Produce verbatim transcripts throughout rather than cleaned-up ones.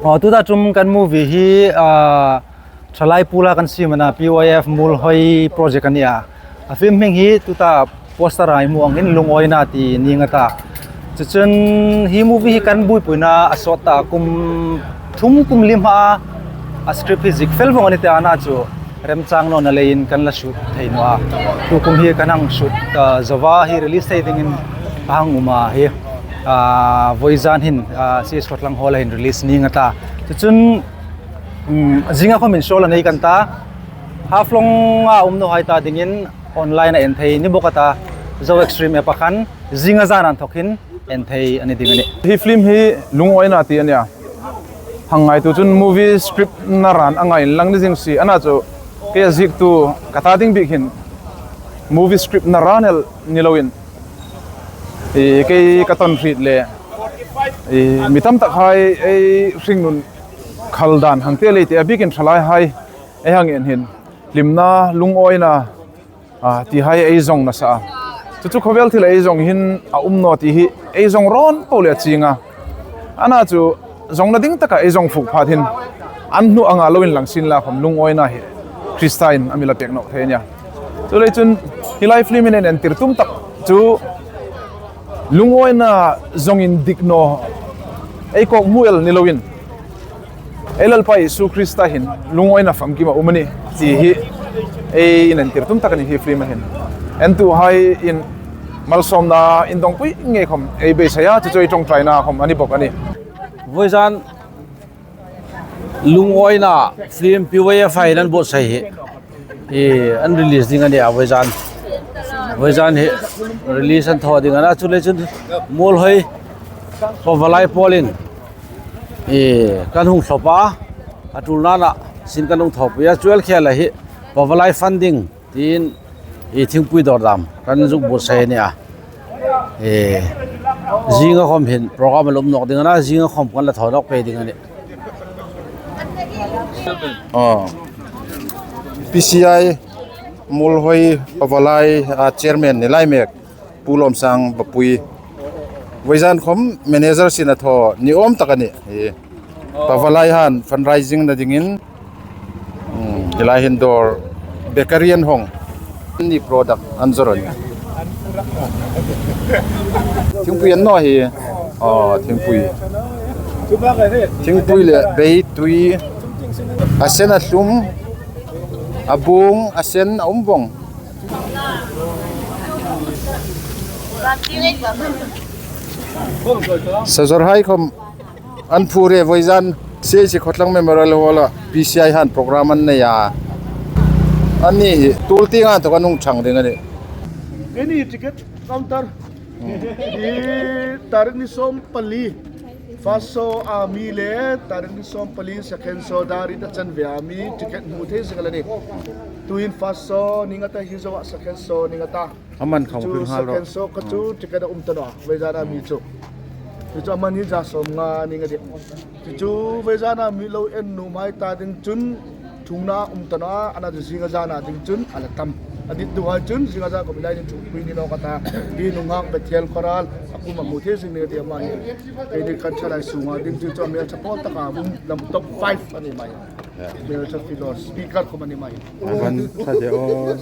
Aw, tuta ṭum kan movie hi, ah, Thalai Pula kan siem a na, P Y F Muolhoi project a nih a. A film hming hi tuta poster-a i hmu angin Lungawina ti ning a ta. Chuchun hi movie hi kan buoipuina a sawt ta, kum thum kum li hma a, a script hi ziek fel vawng a ni ta a, ana chu remchang nawna leiin kan la shoot thei naw a. Tukum hi kan hang shoot, ah, zo a, hi release thei dingin a hang um a hi. Ah, vawizan hin, ah, C S Khawthlang Hall-a hin release ning a ta. Chuchun, um, zinga khawmin show la nei kan ta. Haflong-a um nawhai ta dingin online-a en thei ni bawk a ta. Zo Extreme app-a khan zinga zana inthawk hin en thei a ni ding a nih. Hi film hi Lungawina ti a nih a. Hang ngaituo chun movie script-na ran a ngai inlang ni zing si. Ana chu kei a ziektu ka ta ding bik hin movie script-na ran el ni loin, i, kei ka tawn hriet le, i, mi tam takhai ei hringnun khal dan hang ti lei ti a bikin thalaihai ei hang en hin hlimna, lungawina, a, tihai ei zawng nasa a. Chu chu khawvel thil ei zawng hin a um naw ti hi ei zawng rawn po le a ching a. Ana chu zawngna ding taka ei zawng fuk phat hin an hnu anga lo inlang sien la khawm lungawina hi Krista-in a mi la pek nawk thei a nih a. Chuleiin chun hi lai film-in en entir tum tak chu lungawina zawng indik naw ei kawk hmu el ni loin, ei Lalpa Isu Krista hin lungawina famkim a um a nih ti hi ei inentir tum tak a nih hi film-a hin. Entuhaiin malsawmna indongpui ngei khawm ei beisei a, chu chu ei ṭawngṭaina khawm a ni bawk a nih. Vawizan Lungawina film P Y F-a hin an buotsai hi, i, an release ding a nih a, vawizan. Vawizan hi release an thaw ding a na, chuleiin chun Muolhoi Pavalai Paul-in, i, kan hung thlop a, a ṭulna-a sin kan hung thawpui a, chu el khela hi Pavalai funding tiin, i, thingpui dawr dam kan zuk buotsai a nih a. E, zinga khawm hin program a la um nawk ding a na, zinga khawm kan la thaw nawk pei ding a nih. Aw. P C I Muolhoi Pavalai, a, chairman ni lai mek Pu Lawmsang Vapui. Vawizan khawm manager sin a thaw ni awm tak a nih. E. Pavalai han fundraising-na dingin, um, hi lai hin dawr bakery an hawng. Ni product an zawr a nih. Thingpui an naw hi. Aw, thingpui. Thingpui le beitui. A sen a hlum. A bung, a sen, a um vawng. Sa zawrhai khawm an phur e, vawizan C H C Khawthlang Memorial Hall-a P C I han program an nei a. Anni hi tul tienga inthawk an hung ṭhang ding a nih. Eni ticket counter. Hmm. Hi tarik ni sawm pali. First show-a mi le tarik ni sawm pali second show dar-in a chanve a mi ticket hmu thei zing a la nih. Tuhin first show ning a ta, hi zoa second show ning a ta. A man khawm chu hring hal ro. Second show kha chu ticket a um ta naw a, vawizana mi chu. Chu chu a man hi za sawmnga ning a tih. Chu chu vawizana mi lo en nuomhai ta ding chun thungna um ta naw a, ana chu zinga zana ding chun a la tam. A dittuhai chun zinga zan khawm hi lai hin thungpui ni nawk a ta. Hi nunghak Bethel Khoral a kum a hmu thei zing ning a tih a man hi. Kei ding kan thalai sunga ding chu chu a hmeltha pawl taka um lam top five a ni mai. Hmeltha filo speaker khawm a ni mai. A van tha de aw.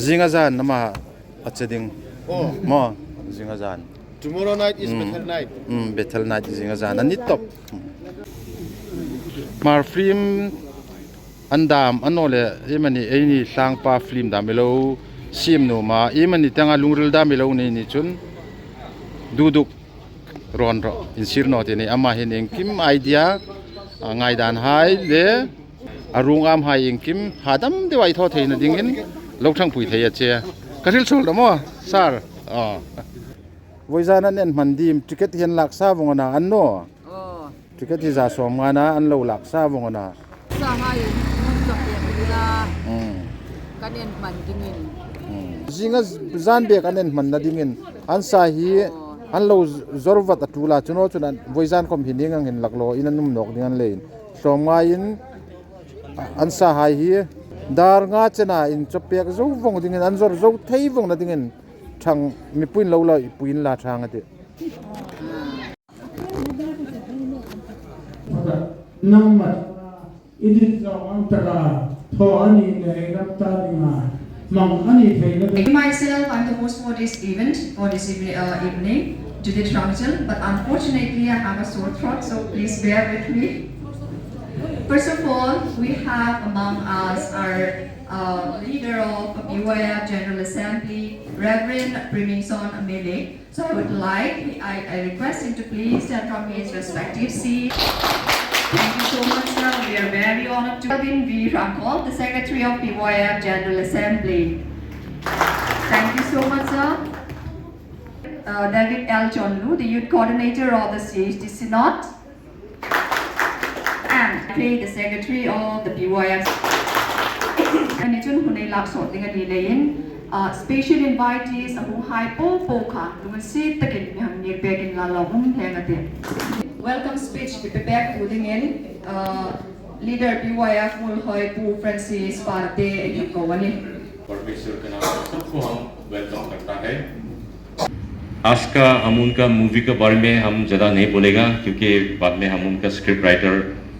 Zinga zan nama a che ding. Oh. Maw, zinga zan. Tomorrow night is Bethel night. Mm, Bethel night zinga zan. A ni top. Hmar film an dam, a naw le, iemani, eini tlangpa film dam i lo siem nuom a, iemani tienga lungril dam i lo nei ni chun, duduk rawn ro, insir naw ti ni, ama hin iengkim idea, a, ngaidanhai le, a ruong amhai iengkim, hadam deu a thaw theina dingin, lo ṭhangpui thei a che. Ka hril suol rawh maw, sir. Aw. Vawizan an en hman dim, ticket hi an lak sa vawng a na, an naw? Aw. Ticket hi za sawmnga na, an lo lak sa vawng a na. Sa hai, hmun sa pek ila. Hmm. Kan en hman dingin. Hmm. Zinga zan bek an en hmanna dingin, an sa hi, aw, an lo zawr vat a ṭul a, chu naw chun an, vawizan khawm hi ning ang hin laklaw in an um nawk ding an leiin. Sawmngain, an sahai hi dar nga chena inchawpek zo vawng dingin, an zawr zo thei vawngna dingin ṭhang, mipuiin lo la, puiin la ṭhang a tih. Nangmat, i dit zawng ang taka, thaw a ni nei ram ta dinga, mang a ni theina ding. Myself, I'm the host for this event, for this evening, uh, evening, Judith Rangchal, but unfortunately I have a sore throat, so please bear with me. First of all, we have among us our, uh, leader of B Y F General Assembly, Reverend Primingson Amele. So I would like, I, I request him to please stand from his respective seat. Thank you so much, sir. We are very honored to Calvin V Rangkol, the Secretary of B Y F General Assembly. Thank you so much, sir. Uh, David L Chonlu, the Youth Coordinator of the C H D Synod. And Clay, the Secretary of the B Y F. Ani chun hun ei lak sawt ding a ni leiin, uh, special invitees a hung hai po po kha, lunginsiet takin mi hang ngir pekin la lo um hleng a tih. Welcome speech mi pe pek tu dingin, uh, leader B Y F Muolhoi Pu Francis Parte ei ko a nih. परमेश्वर के नाम से सबको हम वेलकम करता है। आज का हम उनका मूवी के बारे में हम ज़्यादा नहीं बोलेगा, क्योंकि बाद में हम उनका स्क्रिप्ट राइटर,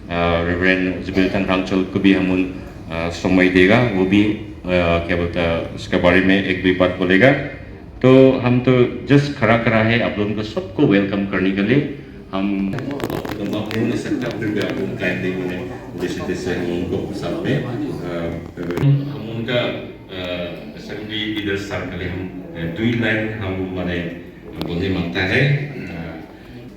अ, रेवरेंड जुबिल तंग रांगचल को भी हम उन, अ, समय देगा, वो भी, अ, क्या बोलता है, उसके बारे में एक भी बात बोलेगा। तो हम तो जस्ट खड़ा खड़ा है आप लोगों को सबको वेलकम करने के लिए। हम नहीं सकता, फिर भी आप लोग टाइम देंगे, जैसे तैसे हम उनको साथ में, अ, हम उनका अ, असेंबली लीडर सर के लिए हम, अ, दुई लाइन हम माने बोलने मांगता है, अ,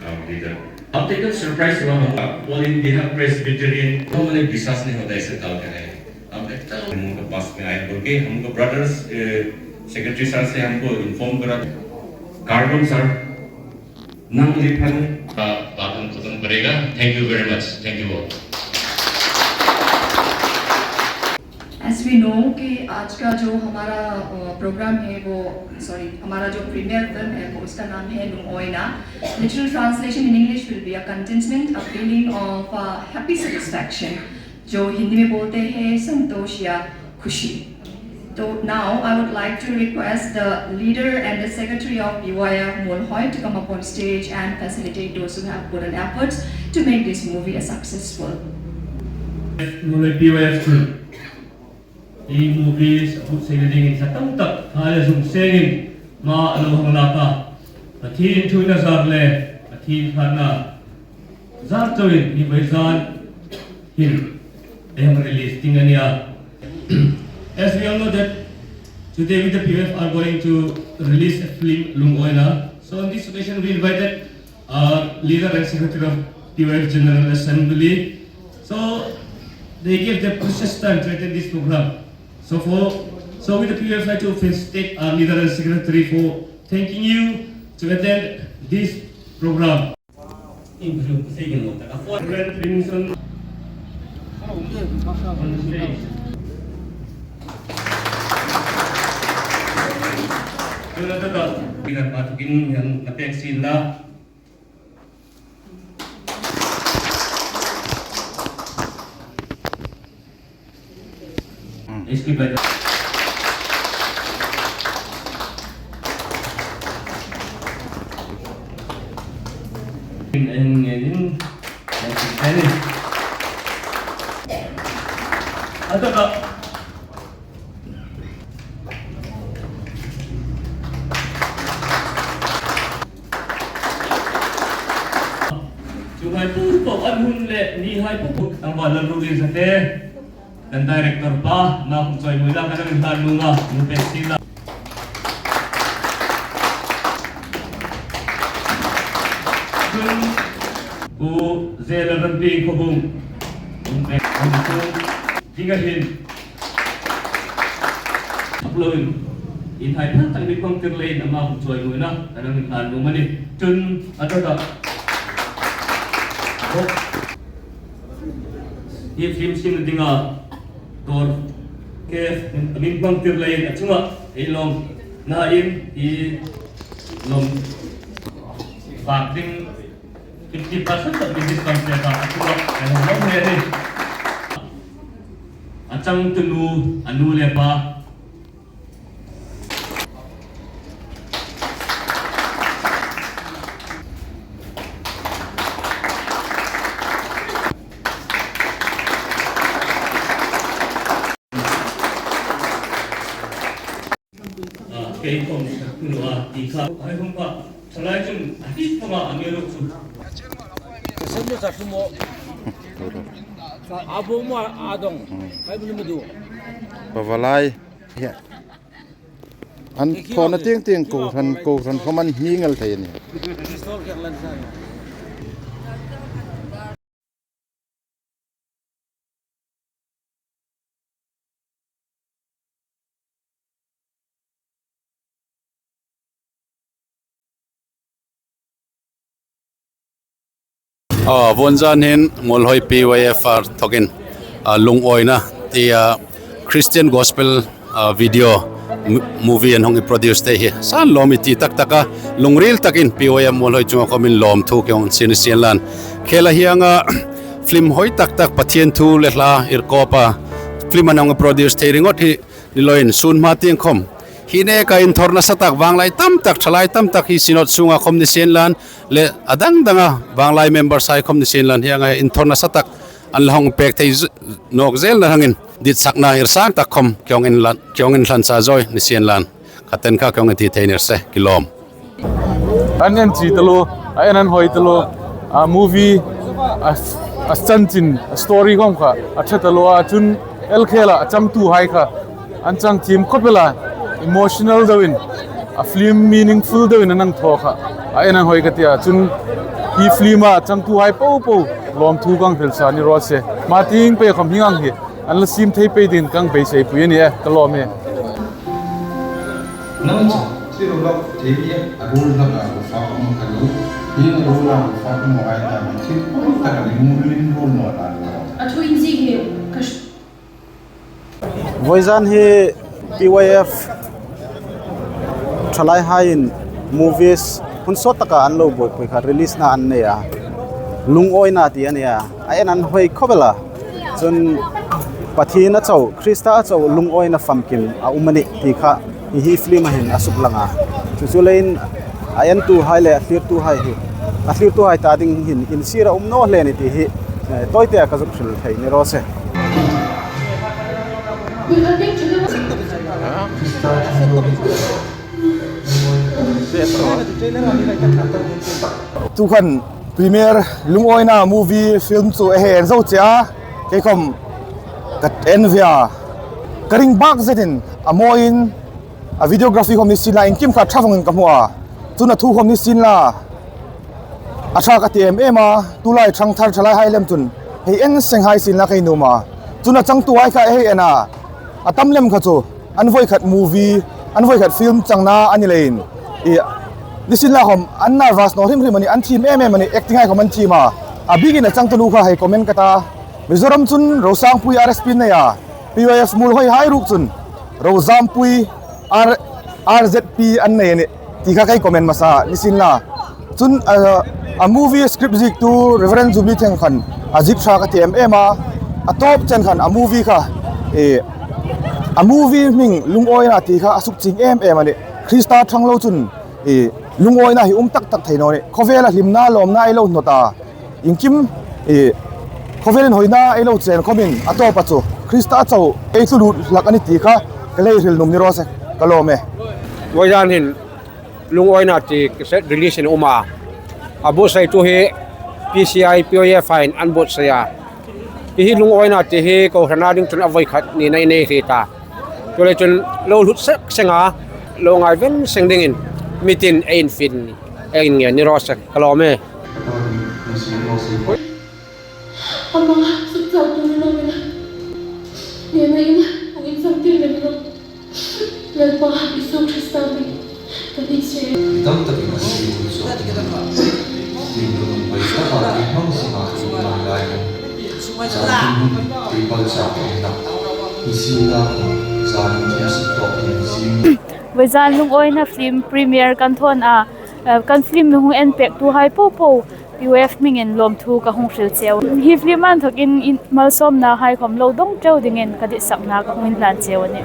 अ, लीडर। हम तो एकदम सरप्राइज हुआ, हम ऑल इंडिया प्रेस्बिटेरियन, तो माने विश्वास नहीं होता ऐसे काल का है। हम एकदम हम उनके पास में आए बोल के हमको ब्रदर्स, अ, सेक्रेटरी सर से हमको इन्फॉर्म करा। कार्डन सर, नाम लिखा है। का बात हम खत्म करेगा। Thank you very much। Thank you all। As we know कि आज का जो हमारा, अ, प्रोग्राम है वो, सॉरी, हमारा जो प्रीमियर फिल्म है वो उसका नाम है Lung Oina। Literal translation in English will be a contentment, a feeling of, uh, happy satisfaction। जो हिंदी में बोलते हैं संतोष या खुशी। So now I would like to request the leader and the secretary of B Y F Muolhoi to come up on stage and facilitate those who have put an efforts to make this movie a successful. Muolhoi B Y F School. Hi movie a hung seng dingin sa tam tak, hai a hung sengin, ma lo hung laka. Pathien thuina zar le, Pathien ṭhatna zar chauin hi vawisun hin ei hang release ding a nih a. As we all know that today we the P Y F are going to release a film, Lung Oina. So on this occasion we invited our leader and secretary of P Y F General Assembly. So they gave their precious time to attend this program. So for, so we the P Y F like to felicitate our leader and secretary for thanking you to attend this program. Reverend Primingson. Tuna tata, leader pa tukin yang napek sila. Chuonghai po po an hun le nihai po po tlangval Lalruolien Sate, kan director pa, ama khawm chawimawi la, kan hang inhlan nuom a, mi pek sila. Chun, Pu Zela Ranpi Khawbung, mi pek sila. Ding a hin. Aploin, inhai phal tak mi pangtir leiin ama khawm chawimawi la, kan hang inhlan nuom a nih. Chun, a tata. Hi film siemna dinga, dawr, ke, min pangtir leiin a chunga, ei lawm, na in, ei lawm, fak ding, fifty percent tak min discount pek a, a chunga, ei lawm, lawm le ni. A changtunu, a nu le pa. Kei khom ka tu a ti kha. Hai hung pa. Thalai chun a ti khom a mi ro chu. Ka sen mo sa su mo. A bo mo a dong. Kai bu ni mo du. Pavalai. Hia. An thona tieng tieng ko hran ko hran khom an hni ngal thei a nih. Aw, vawizan hin Muolhoi P Y F a thokin, a, Lungawina tia Christian Gospel, a, video m-, movie an hung introduce thei hi. San lawm i ti tak tak a, lungril takin P Y F Muolhoi chunga khom lawmthu kong sin sin lan. Khela hieng a film hoi tak tak Pathien thu le hla irkawpa film an hung introduce thei ringawt hi ni loin sun hma tieng khom. Hi neka inthawr nasa tak vanglai tam tak, thalai tam tak hi Synod sunga khom ni sin lan, le a dang danga vanglai member hai khom ni sin lan hieng a inthawr nasa tak an la hung pek thei z-, nawk zel na hangin ditsakna irsang tak khom kong inlan, kong inhlan sa zawi ni sin lan. Khaten kha kong inti thei ni se, kilawm. An en chi taluo, a en an hoi taluo, a movie, a, a chanchin, a story khom kha a ṭha taluo a, chun el khela a changtuhai kha an chang thiem khop el a, emotional deuin, a film meaningful deuin an hang thaw kha a en an hoi ka tia, chun hi film a changtuhai popo lawmthu kong hril sa ni raw se. Hma tieng pei khom hieng ang hi an la siem thei pei dingin kong beiseipui a nih, ka lawm e. Nang chu, ti ro lak, thei ni a, a rul lak a, u fa, um, ka lu. Hi a rul a, u fa, um, ai ta, mi thil, um, ta ka ni, mu rin rul mo la lo. A thu in zi hi, ka sh- Vawizan hi P Y F thalai haiin movies hun sawt taka an lo buoipui kha release na an nei a. Lungawina ti a nih a. A en an hoi khop el a. Chun Pathien a chau, Krista a chau lungawina famkim a um a nih ti kha hi, hi film a hin a suklang a. Chu chu leiin a entuhai le a thlirtuhai hi, a thlirtuhai ta ding hin insir a um naw hle a nih ti hi, eh, tawite a ka zuk hril thei ni raw se. Tu khan premiere Lungawina movie film chu a hei en zo che a, kei khom ka en ve a, ka ring bak zetin a mawiin a videography khom ni sien la, inkim kha ṭha vangin ka hmu a, chun a thu khom ni sien la, a ṭha ka ti em em a, tulai ṭhangthar thalai hai lem chun hei en seng hai sien la ka nuom a, chun a changtuhai kha hei en a, a tam lem kha chu an voi khat movie, an voi khat film changna a ni leiin, i, ni sien la khom an nervous naw hrim hrim a nih, an thiem em em a nih, acting hai khom an thiem a, a bikin a changtu nu kha hei comment ka ta, Mizoram chun Rosangpui R S P an nei a, P Y F Muolhoi hai ruok chun Rozampui R, R Z P an nei a nih ti kha ka comment hmasa ni sien la. Chun, a, a movie script ziektu Reverend Jubilee Theng khan a ziek ṭha ka ti em em a. A tawp chen khan a movie kha, e, a movie hming Lungawina ti kha a suk chieng em em a nih. Krista ṭhang lo chun, e, lungawina hi um tak tak thei naw a nih. Khawvela hlimna lawmna ei lo hnawt a. Inkim, e, khawvelin hawina ei lo chen khomin a tawpa chu Krista chau ei tlu lut hlak a nih ti kha ka lei hril nuom ni raw se, ka lawm e. Vawizan hin Lungawina ti cassette release in um a. A buotsaitu hi P C I P Y F in an buotsai a. Hi hi Lungawina ti hi kohrana ding chun a voi khat ni nei nei hi ta. Chuleiin chun lo hlut sek seng a, lo ngaiven seng dingin mitin ei infiel, ei inngen ni raw se, ka lawm e. Ama sukchautu ni lo ina. Nena ina, hung inchang tir lem ro. Lalpa Isu Krista hmingin ka dit che. Tam takin a siem chu. Tin lo hmang taka, tin hmang saka chu ngai lai. Zan tin hun, table chak inla. Isina, zan tin suk tawk in zing. Vawizan Lungawina film premiere kan thawn a, eh, kan film hung en pektuhai popo P Y F hmingin lawmthu ka hung hril cheu. Hi film a inthokin in, malsawmnahai khom lo dong ṭeu dingin ka ditsakna ka hung inhlan cheu a nih.